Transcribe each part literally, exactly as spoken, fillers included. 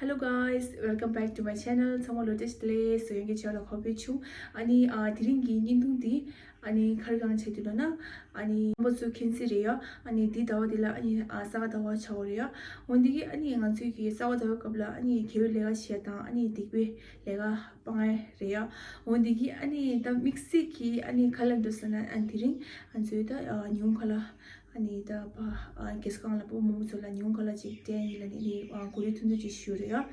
Hello guys, welcome back to my channel. ཚང་མ་ལོ་བཀྲ་ཤིས་བདེ་ལེགས། སོ་ཡོང་གི་ཆོག་ལ་ཁོ་པའི་ཆུང་། ཨ་ནི་ཨ་དེ་རིང་གི་བརྙན་ཐུང་འདི་ཨ་ནི་ཁར་གང་བྱེད་དུས་ལ་ན། ཨ་ནི་རྣམ་པ་ཚོ་མཁྱེན་གསལ་རེད་ཡ། ཨ་ནི་འདི་ཟླ་བ་འདི་ལ་ཨ་ནི་ཨ་ས་ག་ཟླ་བ་ཆགས་ཡོད་རེད་ཡ། འོན་ཏེ་གི་ཨ་ནི་ང་ཚོའི་གི་ས་ག་ཟླ་བའི་སྐབས་ལ་ཨ་ནི་དགེ་བའི་ལས་ཀ་བྱེད་དང་ཨ་ནི་སྡིག་པའི་ལས་ཀ་སྤང་ཡ་རེད་ཡ། འོན་ཏེ་གི་ཨ་ནི་ད་དམིགས་བསལ་གི་ཨ་ནི་ཁ་ལ་འགྲོ་ཟེར་ན་ཨ་ནི་དེ་རིང་ང་ཚོའི་ད་ཨ་ཉུང་ཁ་ལ། ཨ་ནི་ད་པ་ཨ་རྒྱལ་ས་ཁང་ལ་བུ་མོ་མོ་ཚོ་ལ་ཉུང་ཁ་ལ་ཅིག་སྤྲད་ཡིན་ལ་ནི་ནི་ཨ་གོ་རེ་ཐུང་ཐུང་ཅིག་ཞུ་རེད་ཡ།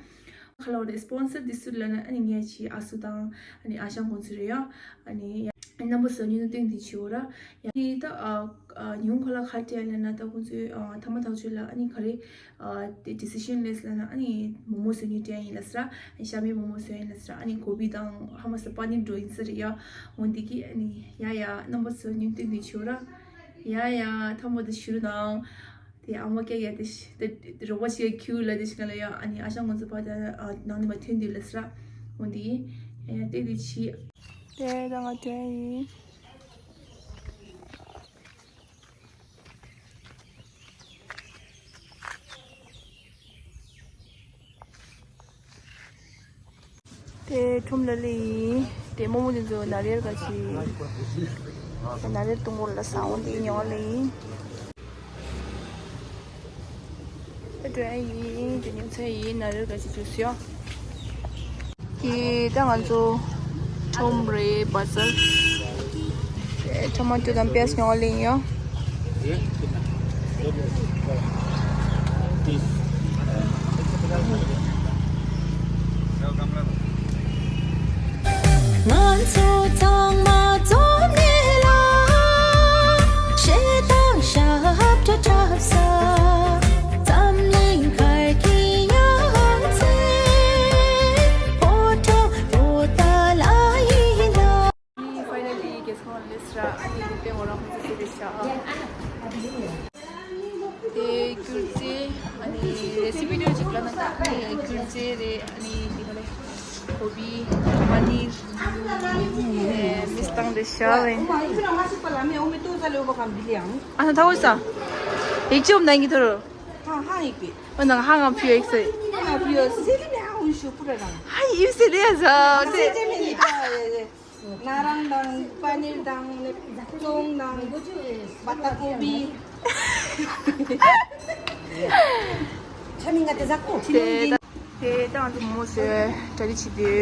ཁ་ལ་བ་རེ་སི་པོན་སར་འདི་སུ་ལ་ན་ཨ་ནི་ངས་ཅི་ཨ་སུ་དང་ཨ་ནི་ཨ་ཞང་ཁོང་ཚོ་རེད་ཡ། ཨ་ནི་ཡ་རྣམ་པ་ཚོ་ཉིན་དུ་སྟོན་འདི་ཞུ་ར། ཡ་ནི་ད་ཨ་ཨ་ཉུང་ཁ་ལ་ཁ་སྤྲད་ལ་ན་ད་ཁོང་ཚོའི་ཨ་ཐ་མ་ཐག་ཆོད་ལ་ཨ་ནི་ག་རེ་ཨ་དེ་ཌི་སི་ཤན་ལས་ལ་ན་ཨ་ནི་མོ་མོ་བཟོ་ནི་སྤྲད་ཡིན་ལ་སྲ། ཨ་ནི་ཤ་མེད་མོ་མོ་བཟོ་ཡིན་ལ་སྲ། ཨ་ནི་གོ་བི་དང་ཧ་མ་ས་པ་ནི་འགྲོ་ཡིན་ས་རེད་ཡ། འོན་ཏེ་གི་ཨ་ནི་ཡ་ཡ་རྣམ་པ་ཚོ་ཉིན་སྟོན་འདི་ཞུ་ར། ཡ་ཡ་ཐ་མ་དུ་ཞུ་རུ་དང་། དེ་ཨ་མ་སྐད་ཡ་དེ་ཤི་དེ་རོགས་པ་ཞིག་ཁྱིའུ་ལ་དེ་ཤི་ག་ལ་ཡ། ཨ་ནི་ཨ་ཞང་ང་ཚོ་ཕ་ད་ཨ་ནང་ནས་མ་ཐོན་དུས་ལ་སྲ། འོན་ཏེ་ཡ་ཡ་དེ་དེ་ཆི། དེ་ད་ང་དྲན་ཡིན། དེ་ཁྲོམ་ལ་ལི་ཡིན། དེ་རྨོ་མོ་དེ་ཚོ་ན་རེར་ག་ཅི། ན་རེར་གཏོང་གོ་ལ་ས་འོང་དེ་ཉོ་ལི་ཡིན། དེ་འགྲོ་ཡིན། དེ་ཉོ་ཚེ་ཡིན། ན་རེར་ག་ཅི་ཅུས་ཡོ། དེ་ད་ང་ཚོ་ཁྲོམ་རེད་བ་ཟེར། དེ་ཊོ་མ་ཊོ་དང་པི་ཡ་ཇ་ཉོ་ལི་ཡིན་ཡོ། ང་ཚོ་ཚང་མ་འཛོམས་ནས་ལ། བཤད་དང་ཞབས་བྲོ་འཁྲབ་ས། འཛམ་གླིང་གར་གྱི་ཡང་རྩེ། ཕོ་བྲང་རུ་ཏ་ལ་ཡིན་ལ། ཕའི་ནལ་ལི་རྒྱལ་ས་ཁང་ལ་སླེབས་སོང་། ཨ་ནི་འདི་པའི་ངོ་རང་ཁོང་ཚོ་ཚོད་པའི་ཤག་དེ་སྒྱུ་རྩལ། ཨ་ནི་རེ་སི་པི་ཊི་ཅིག་ལ་ན་ད་ཨ་ནི་སྒྱུ་རྩལ་རེད། ཨ་ནི་འདི་ག་རེ་གོ་བི་པ་ནིར་མིས་བཏང་དེ་ཤག་རེད། ཨ་ན་ཐའོ་ས་ཡིག་ཅོབ་ནང་གི་ཐོ་རུ། ཨ་ཧ་ཧ་ཡིག་པི། ཨ་ནང་ཧ་ང་ཕི་ཡིག་སེ། ཨ་ང་ཕི་ཡིག་སེ་ལི་ཧ་འུ་ཤུ་པུ་ར་རང་། ཧ་ཡིག་སེ་ལི་ཡ་ཟ་སེ་ཅེ་མེ་ནི་ད། ན་རང་དང་པ་ནིར་དང་ཙོང་དང་བ་ཏ་ཀོ་བི། ཆ་མི་ང་དེ་ཟ་ཀོ་ཆི་ནོ་ཡིན། དེ་དང་དེ་མོ་སེ་གྲ་རི་ཆི་དེ།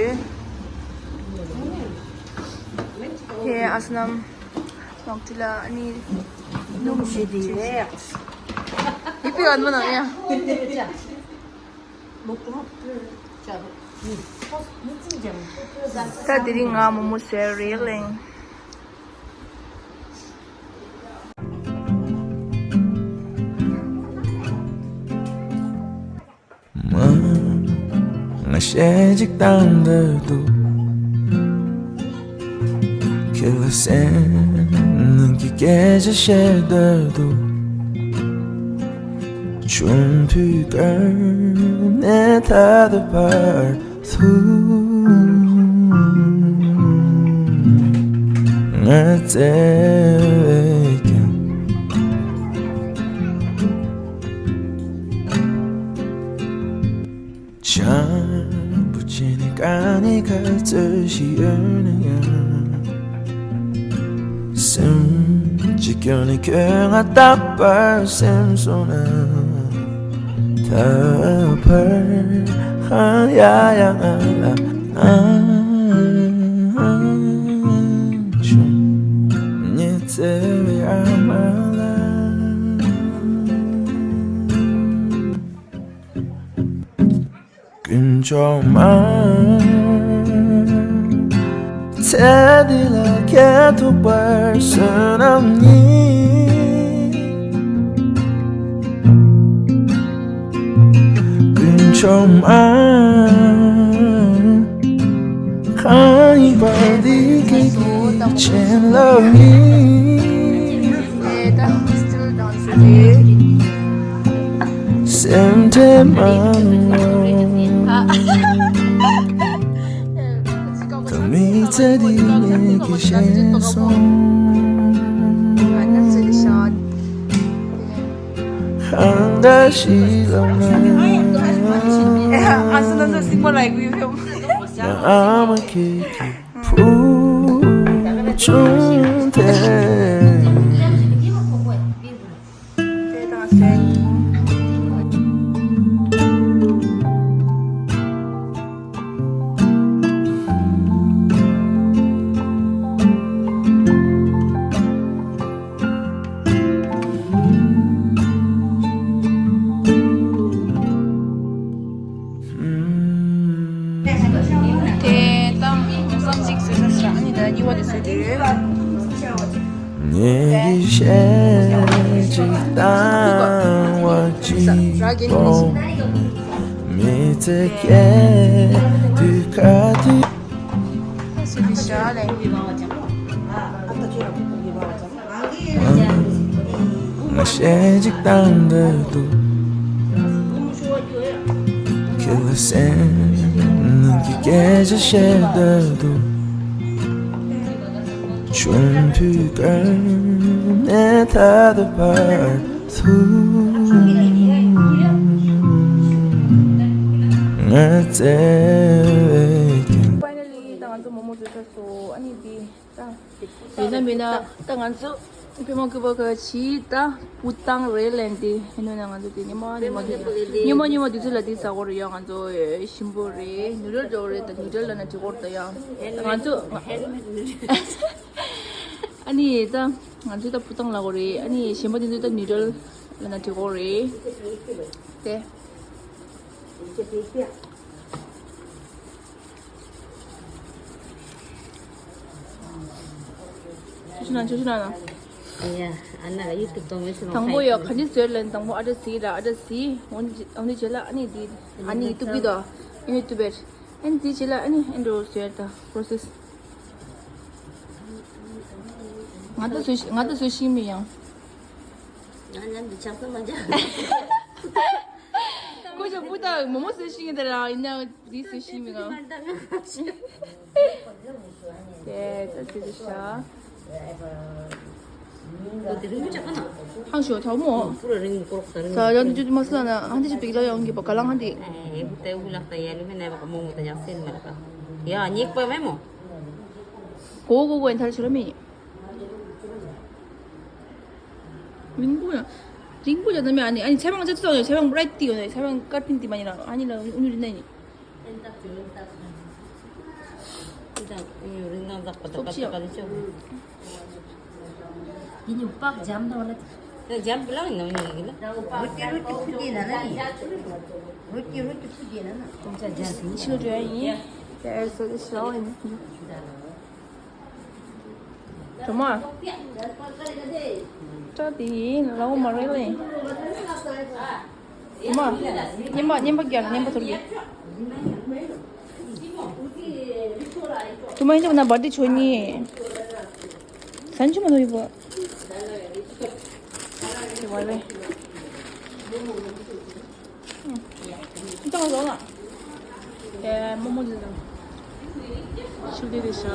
དེ་ཨ་སི་ནམ་ནོག་ཏི་ལ་ཨ་ནི་ནུམ་ཞི་དི་རེ། ཡི་པི་ཨན་མ་ནང་ཡ། ད་དེ་རིང་ང་མོ་མོ་ཟེར་རེད་ལེང་། མ། ང་ཞེ་གཅིག་དང་འདོད་འདུག་ཁྱེད་ལ་སེམས་ནང་གི་སྐད་ཆ་བཤད་འདོད་འདུག་ཆུང་དུས་ཀ་ནས་ད་ལྟ་བར་དུ་ང་བཙལ་བས་ཀྱང་བྱམས་པོ་བྱས་ནས་དཀའ་ངལ་ག་ཚོད་ཞིག་ཡོད་ན་ཡང་། སེམས་ཀྱི་སྐྱོན་ནི་ཁྱོད་ང་རྟག་པར་སེམས་སོང་ན། ད་བར་ཧང་ཡ་ཡ་ང་ལ་ཨང་ཆུང་ཉི་ཚེ་བའི་ཨ་མ་ལ། དཀོན་མཆོག་མ། ཚེ་འདི་ལ་ཁྱེད་ཐུག་པར་བསོད་ནམས་ཉིད། དཀོན་མཆོག་མ། གང་ཡིན་པ་འདི་ཁྱེད་ཀྱི་བྱིན་རླབས་ཡིན། སེམས་ཁྲལ་མ་གནང་། ད་མི་ཚེ་འདི་ངེད་ཀྱིས་ཤེས་སོང་། གང་འདྲ་ཞིག་ལབ་ན། ཨ་སུ་ན་ཚོ་སིང་མོ་ལ་གུ་ཡོད། I'ma kick it. ཕུ་ཆུང་དེ། དེ་དང་སེ། དེ་དང་མོ་སམ་གཅིག་བཟོས་ས་ཨ་ནི་ད་གཉིས་པ་དེ་བཟོས་དེ། ངས་ཤེས་ཅིག་བཏང་བ་ཅིག་གོ། མི་ཚེ་སྐྱེལ་དུས་ཁ་དུས། ང་ཞལ་གཅིག་བཏང་འདོད་འདུག་ཁྱེད་ལ་སེམས་ནང་གི་སྐད་ཆ་བཤད་འདོད་འདུག་ཆུང་དུས་ཀ་ནས་ད་ལྟ་བར་དུ་ང་བཙལ་བའི་རྐྱེན། Finally ད་ང་ཚོ་མོག་མོག་བཟོས་ཚར་སོང་། ཨ་ནི་འདི་ད། ཡིན་ན་མིན་ན་ད་ང་ཚོ་པད་མ་སྐྱིད་པ་ག་ཅི་ད་བུ་ཏང་རེད་ལན་དེ་ཡིན་ན་ང་ཚོ་དེ་ཉི་མ་ཉི་མ་དུས་ཉི་མ་ཉི་མ་དུས་ཚོད་ལ་དེ་ཟ་གོ་རེད་ཡ། ང་ཚོ་ཞིམ་པོ་རེད། ནུ་རལ་འགྲོ་རེད། ད་ནུ་རལ་ལ་ན་དྲི་གོ་རེད་ད་ཡ། ང་ཚོ་ཨ་ནི་ད་ང་ཚོ་ད་བུ་ཏང་ལ་གོ་རེད། ཨ་ནི་ཞིམ་པོ་དེ་ཚོ་ད་ནུ་རལ་ལ་ན་དྲི་གོ་རེད་དེ། ཆུ་ཆུ་ན་ཆུ་ཆུ་ན་ན། ཡ། ཨ་ན་ག་ཡུ་ཊུབ་གཏོང་མི་སྲིད་དང་པོ་ཡ་ག་འདྲ་བཟོས་ལན། དང་པོ་ཨ་འདྲ་ཟིག་ར་ཨ་འདྲ་ཟིག་འོན་འོན་ཏེ་བྱས་ལ་ཨ་ནི་འདི་ཨ་ནི་ཡུ་ཊུབ་གི་དོ་ཡུ་ཊུབ་བེར་ཨ་ནི་འདི་བྱས་ལ་ཨ་ནི་ཨ་འདྲ་བཟོས་ད་པོ་རོ་སེས། ང་ད་བཟོས་ཤི་ང་ད་བཟོས་ཤི་མི་ཡང་། ང་ལམ་དུ་ཆགས་སུ་མ་འཇག་ཀོ་ཅོ་པུ་ད་མོ་མོ་བཟོས་ཤི་ངེ་ད་ར་ཡིན་ན། འདི་སུ་ཤི་མི་ང་། དེ་ད་ཅི་རེད་ཤག་ཧང་ཞོ་ཐའོ་མོ། ས་ཡང་འདི་ཅུ་མ་སི་ལ་ན་ཧང་འདི་ཅི་པིག་ལ་ཡང་གི་པ་ག་ལང་ཧང་འདི། གོ་གོ་གོ་ཨན་ཐར་ཆུ་ར་མི། རིང་པོ་ཡང་རིང་པོ་ཡང་ན་མི་ཨ་ནི་ཨ་ནི་ཚེ་བང་ཅ་ཚོ་ཡང་ཚེ་བང་རའི་ཏི་ཡོད་ན་ཚེ་བང་ཀར་ཕིན་ཏི་མ་ཡིན་ན་ཨ་ནི་ལ་ཨུ་ནུ་རི་ན་ཡིན། ཡིན་ནི་པག་འཇམ་དང་ལ། ད་འཇམ་པོ་ལ་ཡིན་ནམ་ཡིན་གི་ལ། རོ་ཏི་རོ་ཏི་ཕུ་ཏི་ན་ན་ཡིན། རོ་ཏི་རོ་ཏི་ཕུ་ཏི་ན་ན། ཁོང་ཅག་འཇམ་ཟིན་ཆི་འགྲོ་ཡ་ཡིན། ཡ་སོ་ཏི་ཤོ་ཡིན། གྲོ་མ། སྐྲ་དེ་ཡིན་ལའོ་མ་རེད་ལེ། གྲོ་མ། སྙན་པ་སྙན་པ་རྒྱག་སྙན་པ་ཐོར་གི། གྲོ་མ་ཡིན་ཅོག་ན་བར་དེ་ཆོ་གཉིས། སན་ཆུ་མ་ཐོར་ཡོད་པ། དེ་བ་ལེ། ཅང་ལོ་ལ། ཨེ་མོ་མོ་ལ། ཤུགས་དེ་དེ་ཤ།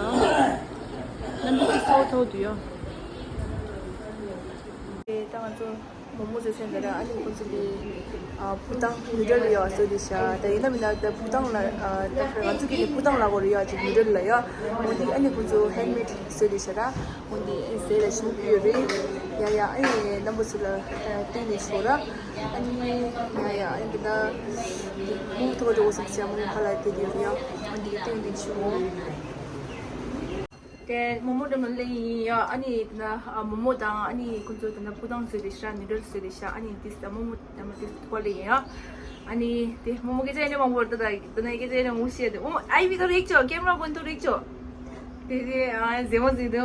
ལམ་བུ་གི་སོ་ཐོག་དུ་ཡོད། ཨེ་ད་ང་ཚོ་མོ་མོ་ཚོ་སེམས་ད་ར་ཨ་ནི་ཁོ་ཚོ་གི་ཨ་བུ་ཏང་ནུ་ཌལ་ཡོད་སོ་དེ་ཤ། ད་ཡིན་ན་མིན་ན་ད་བུ་ཏང་ལ་ཨ་ད་ང་ཚོ་གི་ནི་བུ་ཏང་ལ་གོ་རེ་ཡོད་ཅིག་ནུ་ཌལ་ལ་ཡོད། འོ་དེ་ཨ་ནི་ཁོ་ཚོ་ཧེན་མེད་སོ་དེ་ཤ་ར། འོ་འདི་ཟས་ལ་ཞིམ་པོ་ཡོད་རེད། ཡ་ཡ་ཨ་ནི་རྣམ་པ་ཚོ་ལ་སྟོན་ནས་ཆོག་ར། ཨ་ནི་ཡ་ཡ་ཨ་ནི་འདི་ད་མོ་ཐོག་འགྲོ་བསམ་སེ་མོ་ཁ་ལ་དེ་དེ་རེད་ཡ། ཨ་འདི་སྟོན་ནས་ཆོག་དེ་མོ་མོ་འགྲམ་ལ་སླེབས་ཡིན་ཡ། ཨ་ནི་འདི་ན་མོ་མོ་དང་ཨ་ནི་ཁོ་ཚོ་ད་ན་བུ་ཏང་བཟོས་རེད་ཤ། ནུ་ཌལ་བཟོས་རེད་ཤ། ཨ་ནི་འདི་ད་མོ་མོ་ད་མོ་འདི་ཐོག་ལ་ཡིན་ཡ། ཨ་ནི་དེ་མོ་མོ་སྐད་ཆ་ཡིན་ན་མང་པོ་ད་ད་ད་ནི་སྐད་ཆ་ཡིན་ན་ངུ་ཤེས་དེ་མོ་མོ་ཨའི་བི་ད་རིག་ཆོག་ཀེམ་ར་གོན་ཐུ་རིག་ཆོག་དེ་དེ་ཨ་ཟེ་མོ་ཟེ་དེ་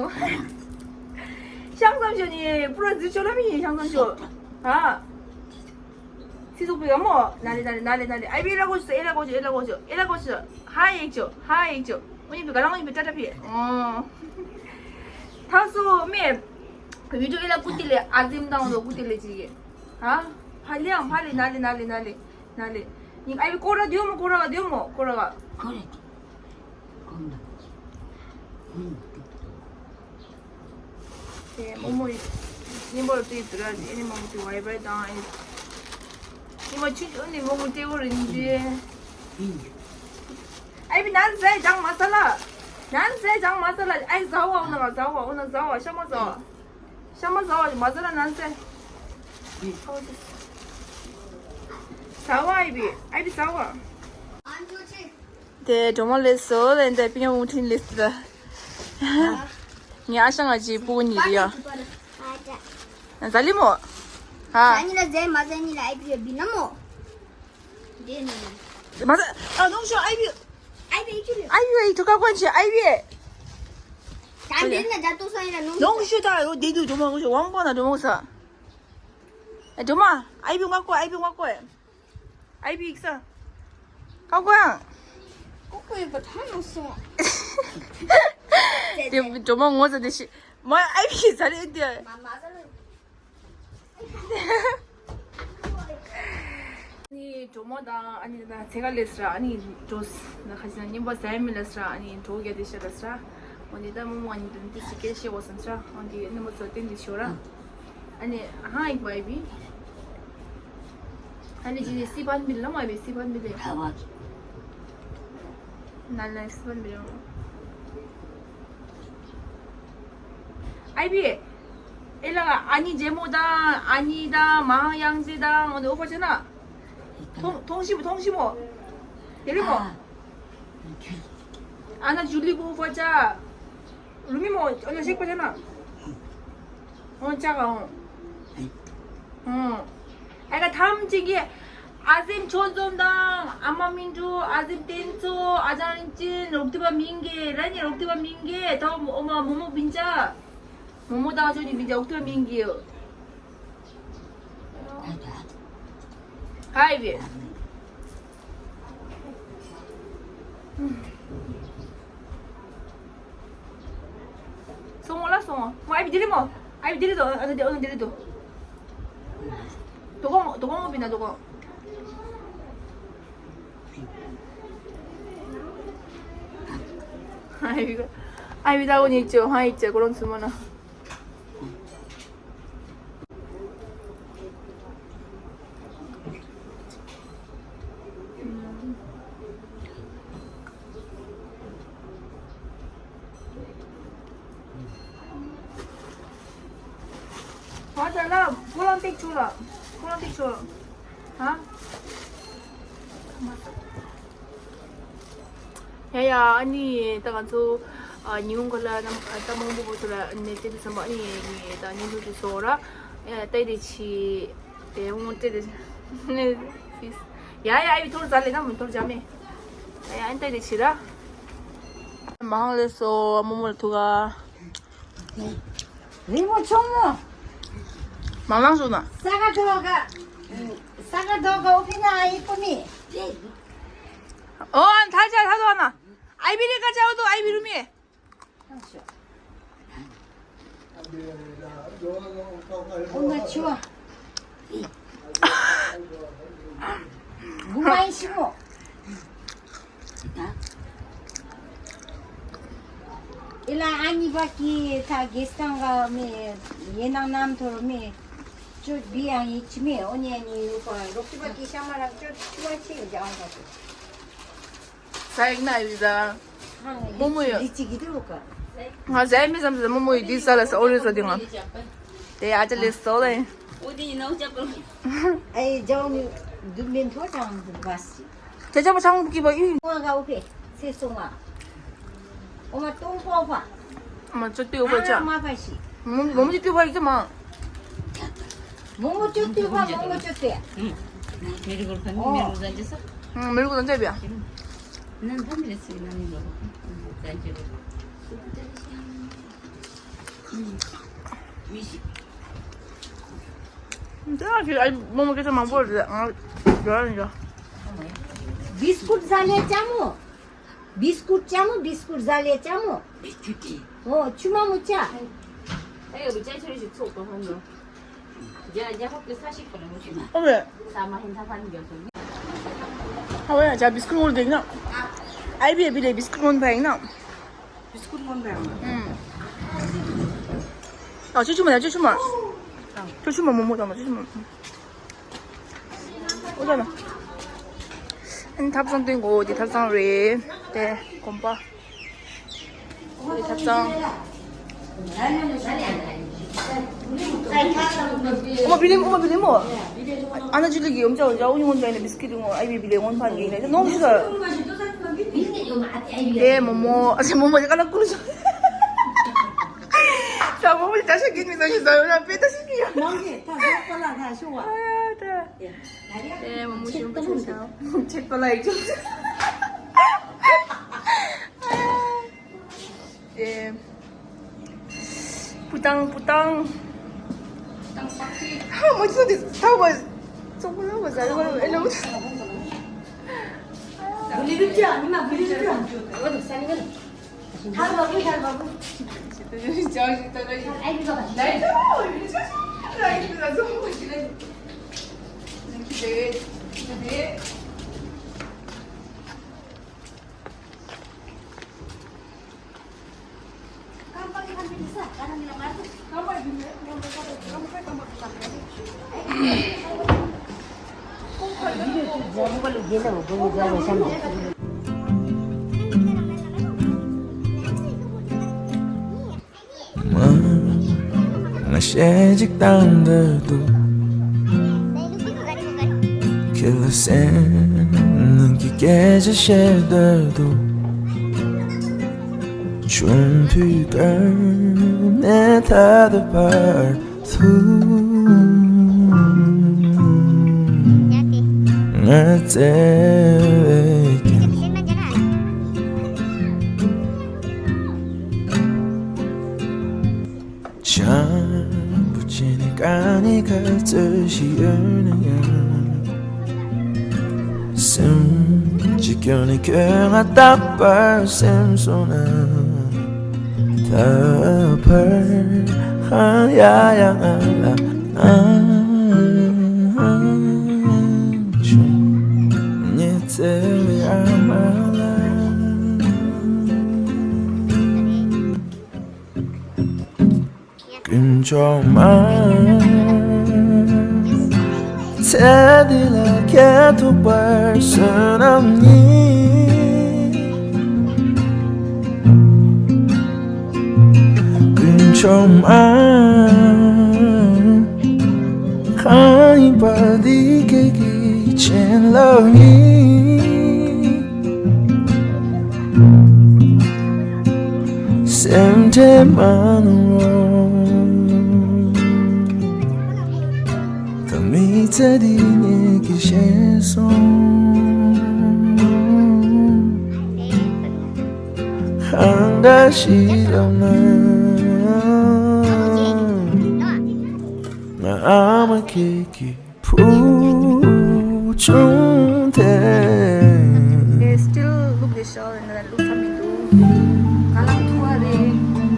ཤང་སམ་ཤོ་ནི་པུ་ར་ཟི་ཆོ་ལ་མི་ཤང་སམ་ཤོ་ཨ་སི་ཚོགས་པའི་ག་མོ་ན་ལེ་ན་ལེ་ན་ལེ་ན་ལེ་ཨའི་བི་ལ་གོ་ཆོ་ཨེ་ལ་གོ་ཆོ་ཨེ་ལ་གོ་ཆོ་ཨེ་ལ་གོ་ཆོ་ཧ་ཡེག་ཆོ་ཧ་ཡེག་ཆོ་ཨོ་ཡིན་པའི་ག་ལ་ཨོ་ཡིན་པའི་ཏྲ་ཏྲ་ཕི་ཨོ་ཐ་སོ་མེ་བི་ཌིའོ་ཨེ་ལ་ཀུ་ཏི་ལེ་ཨ་ཟིམ་དང་ལོ་ཀུ་ཏི་ལེ་ཅི་གེ་ཧ་ཕ་ལི་ཨམ་ཕ་ལི་ན་ལེ་ན་ལེ་ན་ལེ། ན་ལེ། ཉིན་ཨའི་བི་ཀོ་ར་དེའོ་མོ་ཀོ་ར་ག་དེའོ་མོ་ཀོ་ར་ག་ཀོ་རེ། ཀོ་མ་ཧུམ། དེ་མོ་མོ་ཡིན་པར་དུས་དུ་ར་ཨེ་ནི་མོ་མོ་དུ་ཝའི་ཝའི་དང་ཨེ། ཉི་མ་ཆུ་ཆུ་ནི་མོ་མོ་སྤྲེའུ་རིན་ཏེ། ཨའི་བི་ནན་ཟེ་ཅང་མ་ས་ལ། ནན་ཟེ་ཅང་མ་ས་ལ། ཨའི་ཟ་བ་འོ་ན་ཟ་བ་འོ་ན་ཟ་བ་ཤ་མ་ཟ་བ། ཤ་མ་ཟ་བ་མ་ཟ་ལ་ནན་ཟེ། ཟ་བ་ཨའི་བི་ཨའི་བི་ཟ་བ། དེ་སྒྲོལ་མ་ལས་སོ་ལས་འདི་པིང་ཡང་ཝུང་ཁྲིན་ལས་སི་ད། ངའི་ཨ་ཞང་ང་ཅི་པུ་ནི་རི་ཡ། ཟ་ལི་མོ། ཧ། ཟ་ནི་ལ་ཟེ་མ་ཟ་ནི་ལ་ཨའི་བི་བི་ན་མོ། མ་ཟ། ཨ་ནོང་ཤོ་ཨའི་བི། ཨའི་བི་ཨི་ཆུ་ལི། ཨའི་བི་ཨི་ཐུ་ཀ་ཀོན་ཆེ་ཨའི་བི། ད་འདི་ན་ཇ་ཏོ་སོ་ཡིན་ལ་ནོང་ཤོ། ནོང་ཤོ་ད་རོ་དེ་དུ་སྒྲོལ་མ་ཀོན་ཆེ་ཝང་པོ་ན་སྒྲོལ་མ་ཀོན་ས། ཨ་སྒྲོལ་མ་ཨའི་བི་ང་ཀོ་ཨའི་བི་ང་ཀོ། ཨའི་བི་ཡིག་ས། ཀོ་ཀོ་ཡང་། ཀོ་ཀོ་ཡིན་པ་ཐང་ནོ་སོང་། དེ་སྒྲོལ་མ་ངོ་ཚ་དེ་ཤི། མ་ཨའི་བི་ཟ་རེད་དེ། མ་མ་ཟ་རེད། ནི་གྲོ་མོ་དང་ཨ་ནི་ད་ཚེ་ག་ལས་ར་ཨ་ནི་འགྲོ་ན་ཁ་ཅིག་ན་རྔན་པ་ཟ་ཡ་མི་ལས་ར་ཨ་ནི་འགྲོ་རྒྱ་དེ་ཤ་ལས་ར། འོ་ནི་ད་མོ་མོ་ཨ་ནི་དོན་དེ་ཞིག་སྐད་བཤད་འོ་སམ་ར། འོ་ནི་ནི་མོ་ཚོ་བསྟན་དེ་ཤོར་ར། ཨ་ནི་ཧང་ཡིག་པ་ཡི་བི། ཨ་ནི་ཇི་ནི་སི་པན་མི་ལ་མ་ཡི་བི་སི་པན་མི་ལ། ན་ལ་སི་པན་མི་ལ། ཨའི་བི། ཨེ་ལ་ཨ་ནི་ཇེ་མོ་དང་ཨ་ནི་དང་མང་ཡང་ཅི་དང་འོ་ནི་འོ་ཕ་ཆེ་ན། ཐོང་ཐོང་ཤི་མོ་ཐོང་ཤི་མོ། དེ་རི་མོ། ཨ་ན་ཇུ་ལི་གུ་ཕ་ཆ། རུ་མི་མོ་ཨ་ན་ཤེག་ཕ་ཆ་ན། འོ་ཅག་ག་འོ། འོ། ཨེ་ག་ཐམ་ཅིག་གི། ཨ་ཟིམ་ཆོས་འཛོམས་དང་ཨ་མ་མིན་འགྲུ་ཨ་ཟིམ་བསྟན་འཚོ་ཨ་ཅང་རིན་ཅིན་རོག་ཏི་པ་མིང་གི་ར་ནི་རོག་ཏི་པ་མིང་གི་ད་འོ་མ་མོ་མོ་བིན་ཅ། མོ་མོ་དང་ཅོ་ནི་བིན་ཅ་འོག་ཏི་པ་མིང་གི། ཧའི་བི། སོང་ངོ་ལ་སོང་ངོ་། ཨའི་བི་དེ་རེད་མོ། ཨའི་བི་དེ་རེད་དོ། ཨ་དེ་ཨ་དེ་རེད་དོ། དོ་གོང་དོ་གོང་མོ་བི་ན་དོ་གོང་། ཨའི་བི་ཨའི་བི་ད་གོ་ཉིད་ཅོ་ཧའི་ཅེ་ཀོ་རོན་སུ་མོ་ན། ཧ་ད་ལ་ཁོ་རང་ཏིག་ཆུ་ལ་ཁོ་རང་ཏིག་ཆུ་ལ་ཧ། ཡ་ཡ་ཨ་ནི་ད་ང་ཚོ་ཨ་ཉི་ཧོང་ག་ལ་ནམ་ཨ་ད་མང་པོ་པོ་ཚོ་ལ་ནས་བལྟས་དུས་ཙམ་པ་ཨ་ནི་ངས་ད་བརྙན་ཐུང་ཅིག་བཟོ་ར། ཡ་ལྟ་དེ་ཆི་དེ་འོང་བལྟས་དེ་ནས་ཕིས། ཡ་ཡ་ཨ་ཡི་ཐོར་ཟ་ལེ་ན་མི་ཐོར་ཇ་མེ། ཡ་ཡ་ཨ་ནི་ལྟ་དེ་ཆི་ར། མང་ལེ་སོ་མོ་མོ་ལ་ཐུག་ག་རི་མོ་ཆུང་མོ། མང་ལང་སོ་ན། ས་ག་དོ་ག་ས་ག་དོ་ག་འོ་ཕི་ན་ཨ་ཡི་ཀོ་མི། ཨོ་ཨན་ཐ་ཅ་ཐ་དོ་ན། ཨའི་བི་རི་ཀ་ཅའོ་དོ་ཨའི་བི་རུ་མི། ཨོ་ང་ཆུ་བ། གུ་མ་ཡི་ཤི་མོ། ཨི་ལ་ཨ་ནི་བ་ཀི་ཐ་གེ་སྟང་ག་མི་ཡེ་ནང་ནམ་ཐོར་མི་ཅོ་བི་ཡང་ཡི་ཆི་མི་ཨོ་ཉེ་ནི་ཡུ་པ་རོག་ཅི་བ་ཀི་ཤ་མ་རང་ཅོ་ཆུ་བ་ཆི་ཡི་ཇང་ག་ཏུ། ས་ཡིག་ན་ཡི་ཟ། མོ་མོ་ཡོད། ལི་ཅི་གི་དུ་ག་ང་ཟ་མི་བསམ་ཟ་མོ་མོ་ཡི་དི་ས་ལ་ས་ཨོ་རེ་ས་དི་ང་། དེ་ཨ་ཅག་ལེ་སོ་ལེ། ཨའི་ཇའོ་ནི་དུ་མིན་ཐོ་ཅང་དུ་བ་སི། ཅ་ཅ་པ་ཆང་གི་པ་ཨི། ང་ག་ཨོ་ཕེ་ཚེ་སོང་ང་། ཨོ་མ་ཏོང་པོ་པ། ཨོ་མ་ཅོ་ཏི་ཨོ་པ་ཅ། ཨ་མ་པ་ཤི། མོ་མོ་ཅི་ཏི་པ་ཨི་ཅ་མ། མོ་མོ་ཅོ་ཏི་པ་མོ་མོ་ཅོ་ཏི། མེ་རི་གོར་ཁ་ནི་མེ་རི་གོར་ཟན་ཅེ་ས། མེ་རི་གོར་ཟན་ཅེ་པ། ནན་ཕན་རེ་སི་ནན་ནི་ལོ་ཟན་ཅེ་པ། འདི་ཨ་ཅེ་ཨ་མོ་མོ་སྐད་ཆ་མང་པོ་རེད་ཨང་། ཡོད་རེད་ཡོད། བིས་ཀུད་ཟ་ལེ་ཅ་མོ། བིས་ཀུད་ཅ་མོ་བིས་ཀུད་ཟ་ལེ་ཅ་མོ། བིས་ཀུད་ཀྱི། ཨོ་ཆུ་མ་མོ་ཅ། ཨེ་ཡོད་ཅ་ཆུ་རེ་ཞིག་ཚོགས་པ་ཧ་ནོ། རྒྱ་རྒྱ་ཧོབ་ཏེ་ས་ཞིག་པ་ལ་མོ་ཆུ་མ། ཨོ་མེ། ས་མ་ཧིན་ཐ་ཕ་ནི་རྒྱ་ཚོ། ཨོ་མེ་ཅ་བིས་ཀུད་ངོ་རེ་དེ་ན། ཨའི་བི་ཨེ་བི་ལེ་བིས་ཀུད་ངོ་རེ་དེ་ན། བིས་ཀུད་མོན་པ་ཡང་ན། ཨ་ཅོ་ཆུ་མ་ཡ་ཅོ་ཆུ་མ། ཅོ་ཆུ་མ་མོ་མོ་དང་ཅོ་ཆུ་མ། ཨོ་ད་ན། ཨན་ཐབ་ཚང་སྟོན་གོ་དེ་ཐབ་ཚང་རེད། དེ་གོམ་པ། དེ་ཐབ་ཚང་། ཨོ་མ་བི་ལེ་མོ། ཨོ་མ་བི་ལེ་མོ། ཨ་ན་ཅི་ལི་གི་ཡོམ་ཅའོ་ཅའོ་ཉོན་པ་ནི་བིས་ཀིཊ་ངོ་ཨའི་བི་བི་ལེ་ངོན་ཕན་གི་ནི་ནོང་ཤི་ད། དེ་མོ་མོ། ཨ་ཅེ་མོ་མོ་ཀ་ལ་ཀུ་རུ་ཤ། ས་མོ་མོ་ད་ཤ་གི་མི་ད་ཤི་ད་ཡོད་ན་པེ་ད་ཤི་གི་ཡོད། ནང་གི་ད་ཟོ་པ་ལ་ད་ཤོ་བ། ཨ་ཡ་ད། དེ་མོ་མོ་ཤི་མོ་ཤི་ད། ཆེག་པ་ལ་ཡིག་ཆོག་ཅིག་དེ། པུ་ཏང་པུ་ཏང་། ཧ་མོ་ཅི་དེ་ཐ་བ། ཙོག་པུ་ལ་བ་ཟ་རེ་བ་ཨེ་ལོ། བུ་ལི་རུ་ཅ་མི་མ་བུ་ལི་རུ་ཅ། ཐར་བ་བུ་ཐར་བ་བུ། ཅ་ཞིག་ད་ད་ཞིག་ཨེ་བི་ག་བ་ཞིག་ལའི་ཏོ་ལའི་ཏོ་ལ་ཙོག་པུ་ཞིག་ལ། ནི་ཁི་དེ་ཁི་དེ། ང་གཞས་གཅིག་བཏང་འདོད་འདུག་ཁྱེད་ལ་སེམས་ནང་གི་སྐད་ཆ་བཤད་འདོད་འདུག་ཆུང་དུས་ཀ་ནས་ད་ལྟ་བར་དུ་ང་བརྩེ་བས་ཀྱང་བྱམས་པོ་བྱས་ནས་དཀའ་ངལ་ག་ཚོད་ཞིག་ཡོད་ན་ཡང་། སེམས་ཀྱི་སྐྱོན་ནི་ཁྱོད་ང་རྟག་པར་སེམས་སོང་ན། ད་བར་ཧང་ཡ་ཡ་ང་ལ་ཨང་ཆུང་ཉི་ཚེ་བའི་ཨ་མ་ལ། དཀོན་མཆོག་མ། ཚེ་འདི་ལ་ཁྱེད་ཐུག་པར་བསོད་ནམས་ཉིད། དཀོན་མཆོག་མ། གང་ཡིན་པ་འདི་ཁྱེད་ཀྱི་བྱིན་རླབས་ཡིན། སེམས་ཁྲལ་མ་གནང་རོགས། ད་མི་ཚེ་འདི་ངེད་ཀྱིས་ཤེས་སོང་། གང་འདྲ་ཞིག་ལབ་ན། ང་ཨ་མ་ཁྱེད་ཀྱི་བུ་ཆུང་དེ། They still look the show and then look something to. ག་ལ་ཐུ་བ་རེད།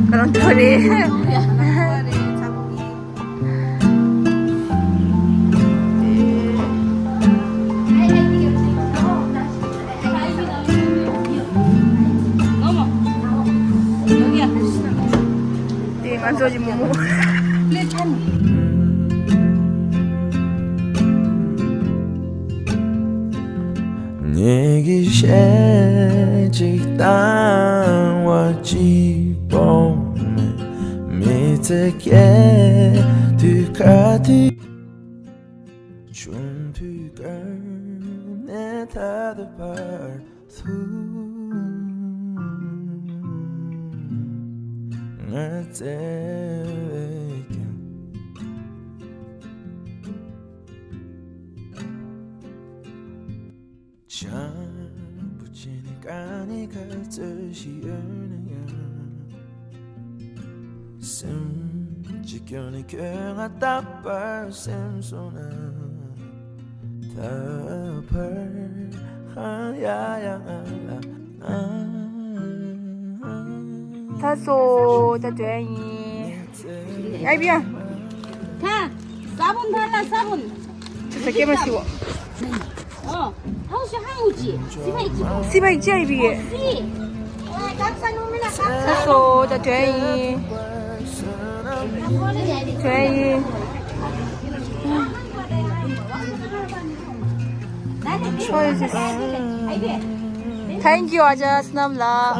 ག་ལ་ཐུ་བ་རེད། ཡ། ག་ལ་ཐུ་བ་རེད། ཚ་བོ་གི། དེ་ང་ཚོ་གི་མོ་མོ། ངེད་ཀྱིས་གཞས་གཅིག་བཏང་བ་གཅིག་པོ་མེད། མི་ཚེ་སྐྱེལ་དུས་ག་དུས། ཆུང་དུས་ཀ་ནས་ད་ལྟ་བར་དུ་ང་བརྩེ་བས་ཀྱང་། བྱམས་པོ་བྱས་ནས་དཀའ་ངལ་ག་ཚོད་ཞིག་ཡོད་ན་ཡང་། སེམས་ཀྱི་སྐྱོན་ནི་ཁྱོད་ང་རྟག་པར་སེམས་སོང་ན། ད་བར་ཧང་ཡ་ཡ་ང་ལ་ཨང་། ད་སོ་ད་དོན་ཡིན། ཨའི་བི་ཡ། ད་ས་བོན་ད་ལ་ས་བོན། ཁྱོད་ས་སྐྱེས་མ་ཤི་བ། ཨོ། ཧང་ཤི་ཧང་ངུ་ཅི། སི་ཕ་ཡི་ཅི་པོ། སི་ཕ་ཡི་ཅི་ཨའི་བི་ཡ། སི། ད་སོ་ད་དོན་ཡིན། དོན་ཡིན། ད་སོ་ད་དོན་ཡིན། དོན་ཡིན། Thank you, Aja Snam la.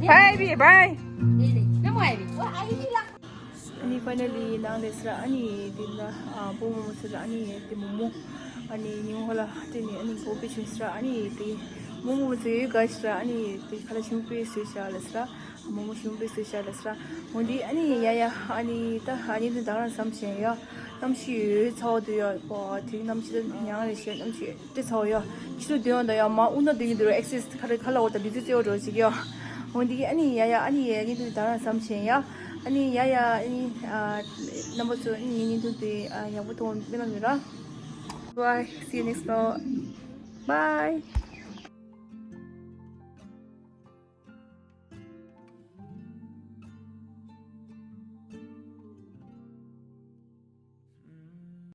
Bye, bye. Ani finally nang le sra ani dinda, ah, bo mo sra ani di mo mo. Ani ni ho la te ni ani bo pe chin sra ani di mo mo se ga sra ani di khala shim pe se sha le sra. Mo mo shim pe se sha le sra. Mo di ani ya ya ani ta ani de dang sam chen ya. Nam shi yu chao de ya, ba ting nam shi de nyang le shi nam shi. དེ་ཚོ་ཡོད། ཁྱི་ཚོ་དེ་ཡོང་དང་ཡང་མ་དབུ་ན་དེ་གི་འདུག་རོ། ཨེག་སེ་སི་ཁ་རེ་ཁ་ལ་འོ་དང་དུས་ཚོད་རྩེ་བ་འགྲོ་ཞིག་ཡོད། འོ་འདི་ཨ་ནི་ཡ་ཡ་ཨ་ནི་ཡ་ངེས་དུ་ད་རང་བསམ་བྱས་ཡ། ཨ་ནི་ཡ་ཡ་ཨ་ནི་ཨ་རྣམ་པ་ཚོ་ཨ་ནི་ངེས་དུ་དེ་ཨ་ཡག་པོ་ཐོག་མེད་ལ་མི་ར། Bye, see you next vlog. Bye.